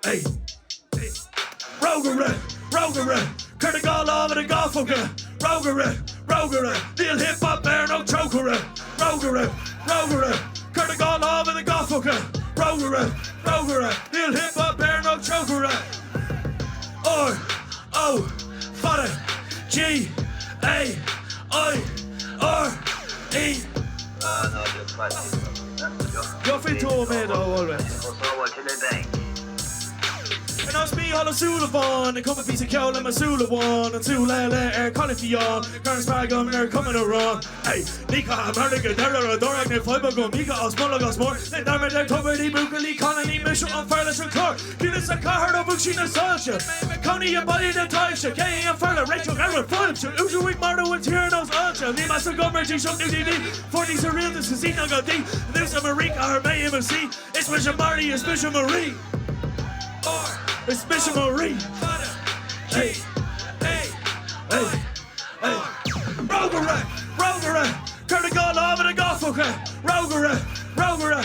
A. Rógaire, rógaire, cuir do dhá lámh ina dhá phóca. Rógaire, rógaire, níl hip hop air nó trócaire. Rógaire, rógaire, cuir do dhá lámh ina dhá phóca. Rógaire, rógaire, níl hip hop air nó trócaire. R, O, fada, G, A, I, R, E. Gheofaidh tú an méid a mholfainn. Ar nós Mícheál Ó Súilleabháin, ag cumadh píosa ceoil le mo shúil amháin, an tsúil eile ar Colin Fiáin, cuirim spreagadh nuair a chumaim amhrán. Hey, ní chaithim airgead ar ar dór ag na fadhb agam, íoctha as mullach as mór, le dearmad ar tobar í buachaillí canann mise an fear leis an chlár, Ciúnas sa chathair ó mhúch sí na soilse, Cónaí i mBaile na Taibhse, cé hí an fear le réiteach ar an bhfadhb seo, Uaisle ag marú an tír ar nós ailse, Níl meas agam ar Taoiseach nó TD, Pháirtí sa rialtas is í ná go dtí, Anuas ar mo rí, caithfidh mé i mo suí, Is mise Marty, is mise mo rí. Is mise mo rí. Hey, hey, hey, hey. Rógaire, rógaire, cuir do dhá lámh ina dhá phóca. Rógaire, rógaire.